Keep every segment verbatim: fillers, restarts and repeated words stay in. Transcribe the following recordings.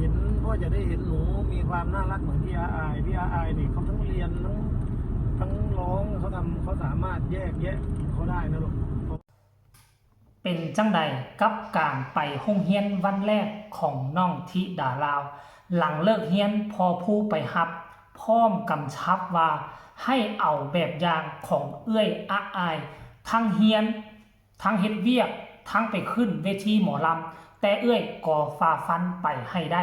เห็น พ่อจะได้เห็นหนูมีความน่ารักเหมือนพี่อาอาย พี่อาอายนี่เขาทั้งเรียนทั้งทั้งร้อง เขาทำเขาสามารถแยกแยะของเขาได้นะลูก เป็นจั่งใดกับการไปโรงเรียนวันแรกของน้องธิดาลาว หลังเลิกเรียนพ่อผู้ไปรับ พร้อมกำชับว่าให้เอาแบบอย่างของเอื้อยอาอาย ทั้งเรียน ทั้งเฮ็ดเวียก ทั้งไปขึ้นเวทีหมอลำ แต่เอื้อยก็ฝ่าฟันไปให้ได้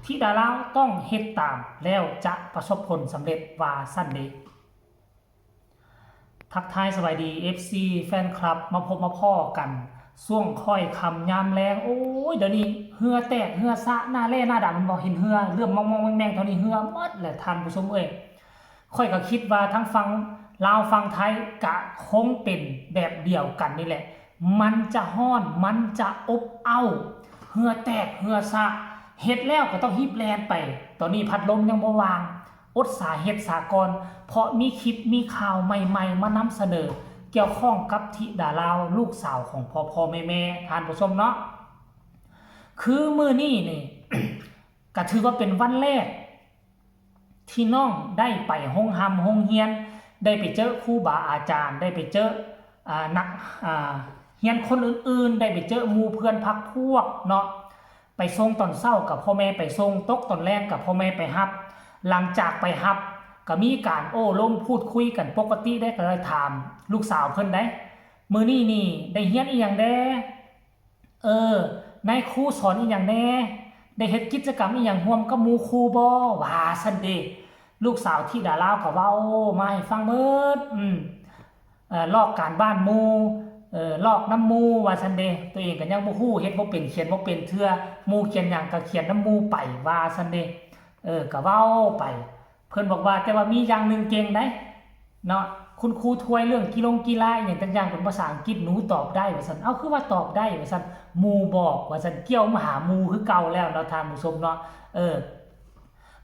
ธิดาลาวต้องเฮ็ดตามแล้วจะประสบผลสำเร็จว่าซั่นเด้ ทักทายสบายดี เอฟซี แฟนคลับ มาพบมาพ้อกันช่วงค่อยค่ำยามแลง โอ้ย เดี๋ยวนี้เหื่อแตกเหื่อซะ หน้าแล่หน้าดำ แม่นบ่ เห็นเหื่อเหลือมมองๆแมงๆ เท่านี้เหื่อหมดแหละท่านผู้ชมเอ้ย ข้อยก็คิดว่าทั้งฝั่งลาวฝั่งไทยก็คงเป็นแบบเดียวกันนี่แหละ มันจะฮ้อน มันจะอบอ้าว เหื่อแตกเหื่อซะ เฮ็ดแล้วก็ต้องฮีบแล่นไป ตอนนี้พัดลมยังบ่ว่าง อดสาเฮ็ดสาก่อน เพราะมีคลิปมีข่าวใหม่ๆ มานำเสนอ เกี่ยวข้องกับธิดาลาวลูกสาวของพ่อๆแม่ๆ ท่านผู้ชมเนาะ คือมื้อนี้นี่ ก็ถือว่าเป็นวันแรก ที่น้องได้ไปโรงร่ำโรงเรียน ได้ไปเจอครูบาอาจารย์ ได้ไปเจอ อ่า นัก อ่า เรียนคนอื่นๆ ได้ไปเจอหมู่เพื่อนพรรคพวกเนาะ ไปส่งตอนเช้ากับพ่อแม่ไปส่ง ตกตอนแลงกับพ่อแม่ไปรับ หลังจากไปรับ ก็มีการโอ้ลมพูดคุยกันปกติเด้ ก็เลยถามลูกสาวเพิ่นได้ มื้อนี้นี่ได้เรียนอีหยังแด่ เออ นายครูสอนอีหยังแด่ ได้เฮ็ดกิจกรรมอีหยังร่วมกับหมู่ครูบ่ ว่าซั่นเด้ ลูกสาวธิดาลาวก็เว้ามาให้ฟังเบิด อืม เอ่อ ลอกการบ้านหมู่ เอ่อ ลอกนำหมู่ ว่าซั่นเด้ ตัวเองก็ยังบ่ฮู้ เฮ็ดบ่เป็น เขียนบ่เป็นเทื่อ หมู่เขียนหยังก็เขียนนำหมู่ไป ว่าซั่นเด้ เออ ก็เว้าไป เพิ่นบอกว่า แต่ว่ามีอย่างหนึ่งเก่งได๋ เนาะ คุณครูถ้วยเรื่องกีฬงกีฬาอีหยังต่างๆ เป็นภาษาอังกฤษ หนูตอบได้ ว่าซั่น เอ้า คือว่าตอบได้ ว่าซั่น หมู่บอก ว่าซั่น เกี่ยวมาหาหมู่คือเก่าแล้วเนาะ ท่านผู้ชมเนาะ เออ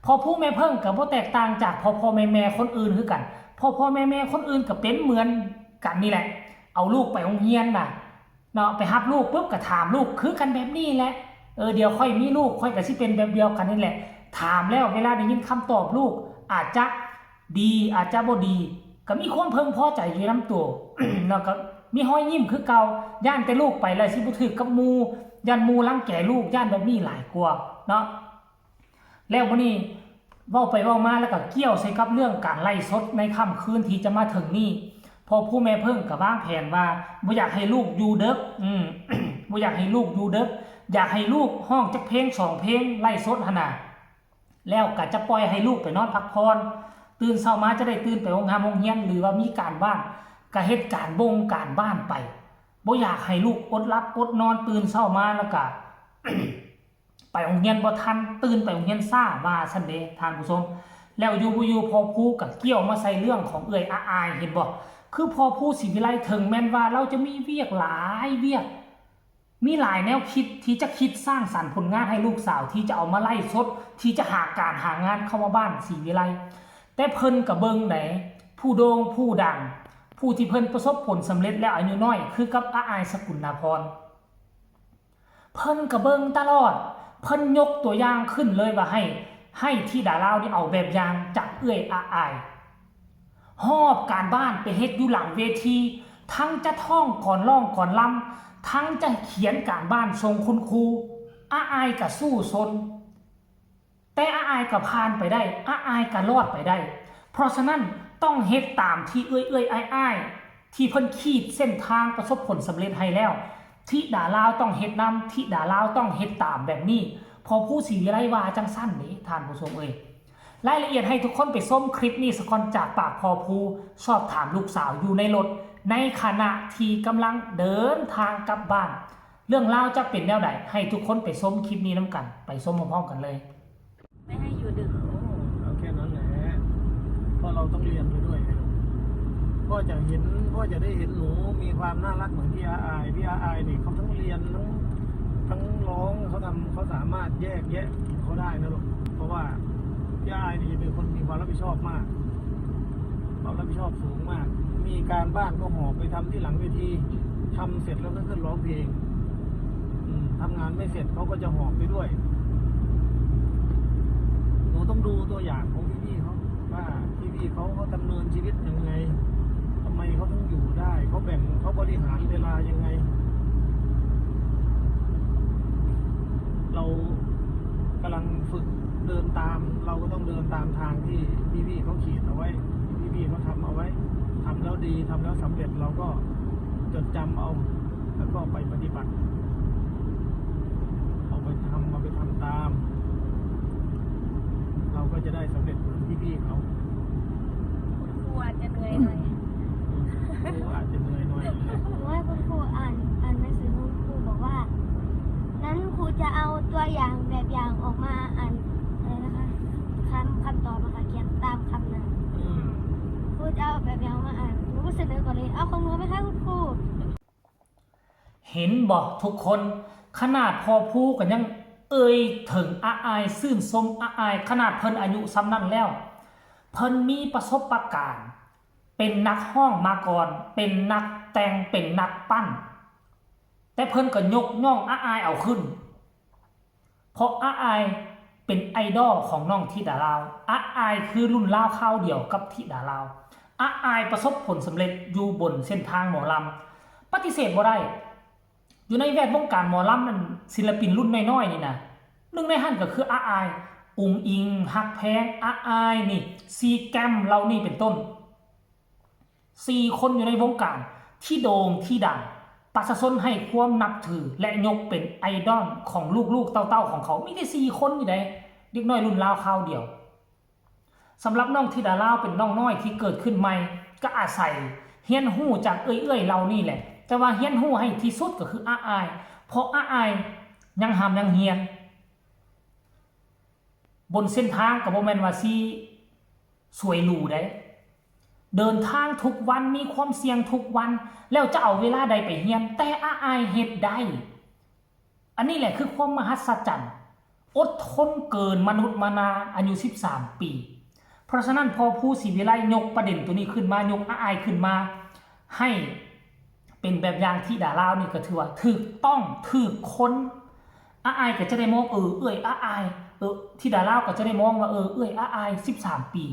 พ่อผู้แม่เพิ่งก็บ่แตกต่างจากพ่อๆแม่ๆคนอื่นคือกัน พ่อๆแม่ๆคนอื่นก็เป็นเหมือนกันนี่แหละ เอาลูกไปโรงเรียนน่ะ เนาะ ไปรับลูกปุ๊บก็ถามลูกคือกันแบบนี้แหละ เออ เดี๋ยวข้อยมีลูก ข้อยก็สิเป็นแบบเดียวกันนี่แหละ ถามแล้วเวลาได้ยินคำตอบลูก อาจจะดี อาจจะบ่ดี ก็มีความเพิ่งพอใจอยู่นำตัว เนาะ ก็มีฮอยยิ้มคือเก่า ย้านแต่ลูกไปแล้วสิบ่ถืกกับหมู่ ย้านหมู่รังแกลูก ย้านแบบนี้หลายกว่า เนาะ แล้วบัดนี้เว้าไปเว้ามาแล้วก็เกี่ยวใส่กับเรื่องการไลฟ์สดในค่ำคืนที่จะมาถึงนี้ พ่อผู้แม่เพิ่งก็วางแผนว่าบ่อยากให้ลูกอยู่เดิก อืม บ่อยากให้ลูกอยู่เดิก อยากให้ลูกฮ้องจักเพลงสองเพลงไลฟ์สดหั่นน่ะ แล้วก็จะปล่อยให้ลูกไปนอนพักผ่อน ตื่นเช้ามาจะได้ตื่นไปโรงงานโรงเรียน หรือว่ามีการบ้าน ก็เฮ็ดการบงการบ้านไป บ่อยากให้ลูกอดหลับอดนอน ตื่นเช้ามาแล้วก็ ไปโรงเรียนบ่ทัน ตื่นไปโรงเรียนช้า ว่าซั่นเด้ ท่านผู้ชม แล้วอยู่บ่อยู่พ่อผู้ก็เกี่ยวมาใส่เรื่องของเอื้อยอาอาย เห็นบ่ คือพ่อผู้ศรีวิไล ถึงแม้นว่าลาวจะมีเวียกหลายเวียก มีหลายแนวคิดที่จะคิดสร้างสรรค์ผลงานให้ลูกสาว ที่จะเอามาไลฟ์สด ที่จะหาการหางานเข้ามาบ้านศรีวิไล แต่เพิ่นก็เบิ่งได๋ ผู้โด่งผู้ดัง ผู้ที่เพิ่นประสบผลสำเร็จแล้วอายุน้อย คือกับอาอายสกุณาพร เพิ่นก็เบิ่งตลอด เพิ่นยกตัวอย่างขึ้นเลยว่าให้ ให้ธิดาลาวนี่เอาแบบอย่างจากเอื้อยอาอาย หอบการบ้านไปเฮ็ดอยู่หลังเวที ทั้งจะท่องกลอนร้องกลอนรำ ทั้งจะเขียนการบ้านส่งคุณครู อาอายก็สู้ซน แต่อาอายก็ผ่านไปได้ อาอายก็รอดไปได้ เพราะฉะนั้นต้องเฮ็ดตามที่เอื้อยๆอ้ายๆ ที่เพิ่นขีดเส้นทางประสบผลสำเร็จให้แล้ว ธิดาลาวต้องเฮ็ดนำ ธิดาลาวต้องเฮ็ดตามแบบนี้ พ่อผู้ศรีวิไลว่าจั่งซั่นเด้ ท่านผู้ชมเอ้ย รายละเอียดให้ทุกคนไปชมคลิปนี้ซะก่อน จากปากพ่อผู้สอบถามลูกสาวอยู่ในรถ ในขณะที่กำลังเดินทางกลับบ้าน เรื่องราวจะเป็นแนวใด ให้ทุกคนไปชมคลิปนี้นำกัน ไปชมพร้อมๆกันเลย ไม่ให้อยู่ดึก โอ้ เอาแค่นั้นแหละ เพราะเราต้องเรียนไปด้วยไงลูก พ่อจะเห็น พ่อจะได้เห็นหนูมีความน่ารักเหมือนพี่อาอาย พี่อาอายนี่เขาทั้งเรียนทั้งทั้งร้อง เขาทำ เขาสามารถแยกแยะของเขาได้นะลูก เพราะว่าพี่อาอายนี่เป็นคนมีความรับผิดชอบมาก ความรับผิดชอบสูงมาก มีการบ้านก็หอบไปทำที่หลังเวที ทำเสร็จแล้วก็ขึ้นร้องเพลง อืม ทำงานไม่เสร็จเขาก็จะหอบไปด้วย ตัวอย่างของพี่ๆเขา ว่าพี่ๆเขาเขาดำเนินชีวิตยังไง ทำไมเขาถึงอยู่ได้ เขาแบ่งเขาบริหารเวลายังไง เรากำลังฝึกเดินตาม เราก็ต้องเดินตามทางที่พี่ๆเขาขีดเอาไว้ พี่ๆเขาทำเอาไว้ ทำแล้วดี ทำแล้วสำเร็จ เราก็จดจำเอา แล้วก็ไปปฏิบัติ เอาไปทำเอาไปทำตาม เราก็จะได้สำเร็จเหมือนพี่ๆเขา คุณครูอาจจะเหนื่อยหน่อย ครูอาจจะเหนื่อยหน่อย หรือว่าคุณครูอ่านอ่านหนังสือคุณครูบอกว่า นั้นครูจะเอาตัวอย่างแบบอย่างออกมาอ่านอะไรนะคะคำคำตอบอะค่ะเขียนตามคำนั้น อืม ครูจะเอาแบบอย่างมาอ่านหนูก็เสนอก่อนเลย เอาของหนูไหมคะคุณครู เห็นบ่ทุกคน ขนาดพ่อผู้ก็ยังเอ่ยถึงอาอายซื่นชมอาอาย ขนาดเพิ่นอายุส่ำนั้นแล้ว เพิ่นมีประสบการณ์ เป็นนักฮ้องมาก่อน เป็นนักแต่งเป็นนักปั้น แต่เพิ่นก็ยกย่องอาอายเอาขึ้น เพราะอาอายเป็นไอดอลของน้องธิดาลาว อาอายคือรุ่นราวคราวเดียวกับธิดาลาว อาอายประสบผลสำเร็จอยู่บนเส้นทางหมอลำ ปฏิเสธบ่ได้ อยู่ในแวดวงการหมอลำนั่น ศิลปินรุ่นน้อยๆนี่นะ หนึ่งในหั้นก็คืออาอาย อุ๋งอิ๋ง ฮักแพง อาอายนี่ ซีแกมเหล่านี้เป็นต้น สี่คนอยู่ในวงการที่โด่งที่ดัง ประชาชนให้ความนับถือและยกเป็นไอดอลของลูกๆเต้าๆของเขา มีแต่สี่คนนี่เด้ เด็กน้อยรุ่นราวคราวเดียว สำหรับน้องธิดาลาวเป็นน้องน้อยที่เกิดขึ้นใหม่ ก็อาศัยเฮียนฮู้จากเอื้อยๆเหล่านี้แหละ แต่ว่าเฮียนฮู้ให้ที่สุดก็คืออาอาย เพราะอาอายยังหำยังเฮียน บนเส้นทางก็บ่แม่นว่าสิสวยหรูเด้ เดินทางทุกวันมีความเสี่ยงทุกวัน แล้วจะเอาเวลาใดไปเฮียน แต่อาอายเฮ็ดได้ อันนี้แหละคือความมหัศจรรย์ อดทนเกินมนุษย์มนา อายุสิบสามปี เพราะฉะนั้นพ่อผู้ศรีวิไลยกประเด็นตัวนี้ขึ้นมา ยกอาอายขึ้นมา ให้เป็นแบบอย่างธิดาลาวนี่ก็ถือว่าถูกต้องถูกคน อาอายก็จะได้มอง เออ เอื้อยอาอาย เออ ธิดาลาวก็จะได้มองว่า เออ เอื้อยอาอายสิบสามปี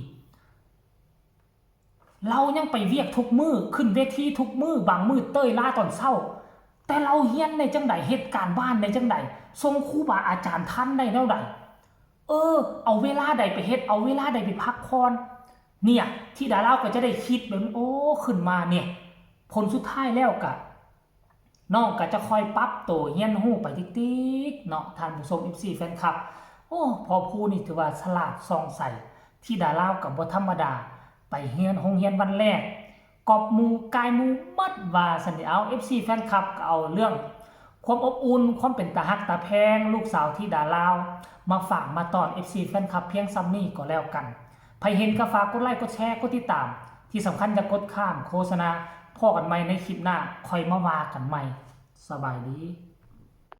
เรายังไปเวียกทุกมื้อ ขึ้นเวทีทุกมื้อ บางมื้อเต้ยลาตอนเช้า แต่เราเฮียนได้จังใด เฮ็ดการบ้านได้จังใด ส่งครูบาอาจารย์ทันได้แนวใด เออ เอาเวลาใดไปเฮ็ด เอาเวลาใดไปพักผ่อน เนี่ย ธิดาลาวก็จะได้คิดแบบนี้ โอ้ ขึ้นมาเนี่ย ผลสุดท้ายแล้วก็ น้องก็จะค่อยปรับตัวเฮียนฮู้ไปติดๆเนาะ ท่านผู้ชม เอฟซี แฟนคลับ โอ้ พ่อผู้นี่ถือว่าฉลาดส่องใส ธิดาลาวก็บ่ธรรมดา ไปเฮียนโฮงเฮียนวันแรก ก๊อปหมู่ก่ายหมู่หมดว่าซั่นเด้ เอา เอฟซี แฟนคลับก็เอาเรื่องความอบอุ่น ความเป็นตาฮักตาแพง ลูกสาวธิดาลาว มาฝากมาต้อน เอฟซี แฟนคลับเพียงส่ำนี้ก็แล้วกัน ไผเห็นก็ฝากกดไลค์ กดแชร์ กดติดตาม ที่สำคัญอย่ากดข้ามโฆษณา พ้อกันใหม่ในคลิปหน้า ค่อยมาว่ากันใหม่ สบายดี